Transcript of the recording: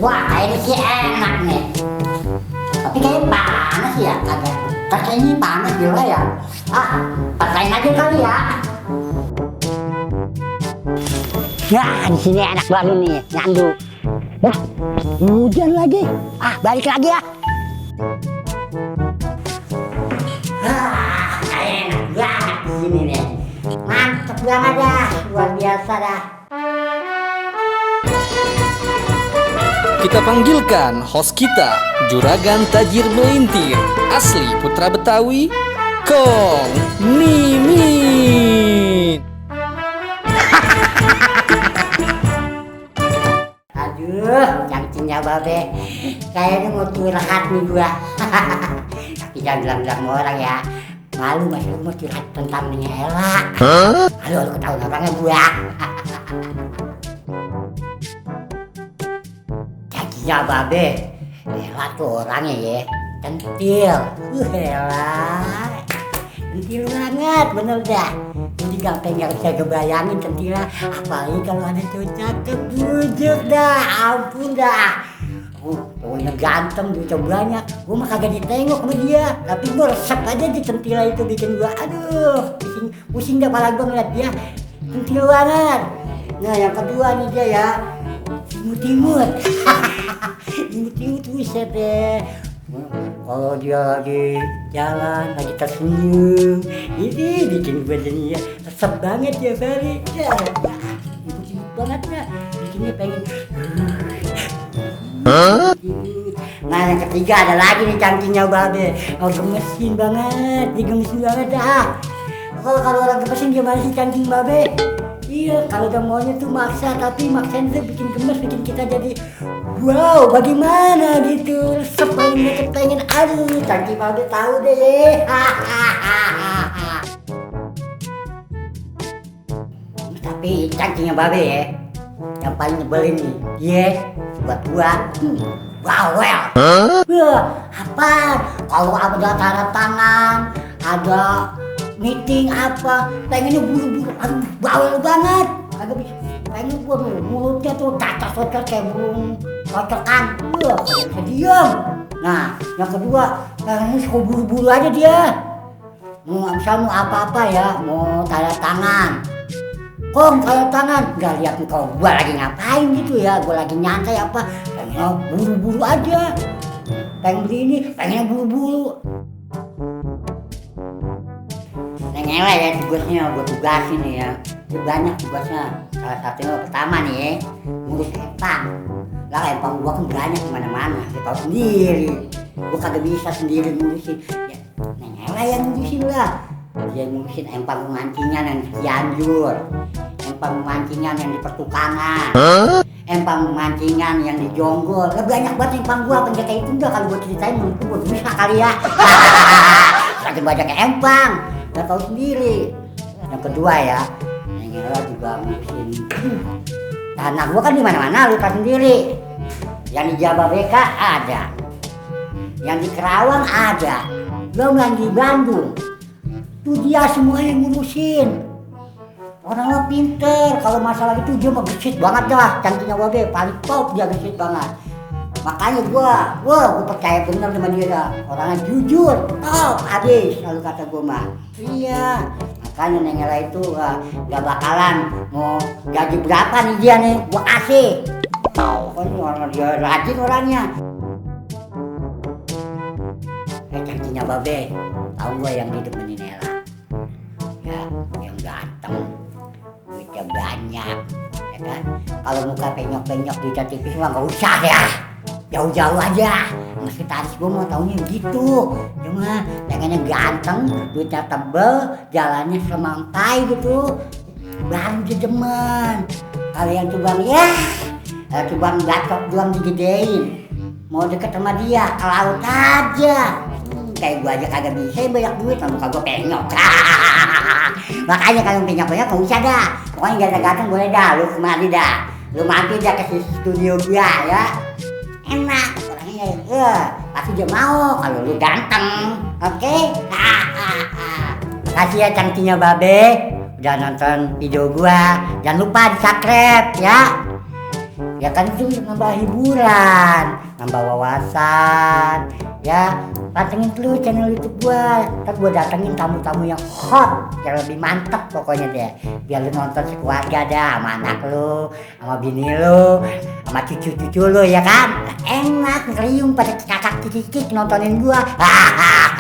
Wah, ini sih enak nih. Tapi kayaknya panas ya, kagak ini panas juga ya. Patahin aja kali ya. Nah, di sini enak banget nih, nyandu. Wah, hujan lagi. Balik lagi ya. Enak banget di sini nih. Mantep banget dah, luar biasa dah. Kita panggilkan host kita, Juragan Tajir Melintir, asli Putra Betawi, Kong Mimin. Aduh, cangcingnya babe, kayaknya mau curhat nih gua. Tapi jangan bilang-bilang sama orang ya. Malu masih lu mau curhat tentang Ella. Malu lu ketahuan orangnya gua. Cangcingnya babe, Ella tuh orangnya ya centil. Ella centil banget, bener dah. Jadi gak bisa kebayangin centilnya. Apalagi kalau ada cowok cakep, bujuk dah, ampun dah. Cowoknya ganteng, duitnya banyak. Gue mah kagak ditengok sama dia. Tapi gue resep aja di centila itu bikin gue, aduh, pusing dah kepala gue ngeliat dia. Centil banget. Nah yang kedua nih dia ya, imut-imut. Imut-imut buset deh. Kalau dia lagi jalan, lagi tersenyum, ini bikin badannya resep banget ya Bali. Ya, imut-imut banget ya. Bikinnya pengen. Nah yang ketiga ada lagi nih cangcingnya babe. Gemesin banget, digemesin banget dah. Kalau orang gemesin gimana sih cangcing babe? Iya, kalau udah maunya tuh maksa, tapi maksain tuh bikin gemes, bikin kita jadi wow, bagaimana gitu. Sepengen kepengen, aduh, cangcing babe tahu deh. Tapi cangcingnya babe ya, yang paling nyebelin nih, dia buat gua, bawel. Apa? Kalau ada tanda tangan, ada meeting apa, pengennya buru-buru, aduh bawel banget. Agak bisa, pengen gua mulutnya tuh cacas-cacas kayak burung kocokan. Gak bisa diem. Nah, yang kedua, pengennya suka buru-buru aja dia. Misalnya mau apa-apa ya, mau tanda tangan. Kong tanda tangan, gak lihat kau gua lagi ngapain gitu ya, gua lagi nyantai apa, pengennya buru-buru aja. Pengen beli ini, pengennya buru-buru. Neng Ella ya tugasnya, gua tugasin nih ya. Dia banyak tugasnya. Salah satunya pertama nih ya, ngurus empang. Lah empang gua kan banyak kemana-mana, dia tahu sendiri. Gua kagak bisa sendiri ngurusin. Ya, Neng Ella yang ngurusin lah. Dia ngurusin empang pemancingan yang di Cianjur, empang pemancingan yang di pertukangan, empang pemancingan yang di Jonggol. Banyak banget empang gua, pengen kayak itu enggak kalau gua ceritain mungkin gua bisa kali ya. Saking banyaknya empang, gak tahu sendiri. Yang kedua ya, Neng Ella juga ngurusin tanah gua kan di mana-mana lu tahu sendiri. Yang di Jababeka ada, yang di Kerawang ada, belum yang di Bandung. Tuh dia semua yang ngurusin. Orangnya pinter, kalau masalah itu dia mah gesit banget dah. Cangcingnya babe, paling top dia gesit banget. Makanya gua percaya bener sama dia dah. Orangnya jujur, top, habis, lalu kata gua mah. Iya, makanya Neng Ella itu gak bakalan mau gaji berapa nih dia nih, gua kasih. Pokoknya orang dia rajin orangnya. Cangcingnya babe, tahu gua yang didemenin Ella. Ya, yang ganteng, duitnya banyak, ya kan? Kalau muka penyok-penyok duitnya tipis mah nggak usah ya, jauh-jauh aja. Sekretaris gue mau taunya gitu, cuma pengennya ganteng, duitnya tebel, jalannya semampai gitu, baru dia demen. Kalau yang cubang ya, cubang gacok doang digedein, mau deket sama dia, ke laut aja. Kayak gua aja kagak bisa banyak duit, lalu kagak penyok. Makanya kalau penyok-penyok gak usah dah. Pokoknya ganteng-ganteng boleh dah, lu kemari dah. Lu mampir dah ke studio gua ya. Enak, orangnya pasti dia mau kalau lu ganteng. Oke? Makasih ya cangcingnya babe, udah nonton video gua. Jangan lupa di subscribe ya. Ya kan itu nambah hiburan, nambah wawasan. Ya, pantengin dulu channel YouTube gua. Ntar gua datengin tamu-tamu yang hot, yang lebih mantep pokoknya deh. Biar lu nonton sekeluarga dah, sama anak lu, sama bini lu, sama cucu-cucu lu ya kan. Enak, ngeriung pada kakak kikik nontonin gua. Hahaha.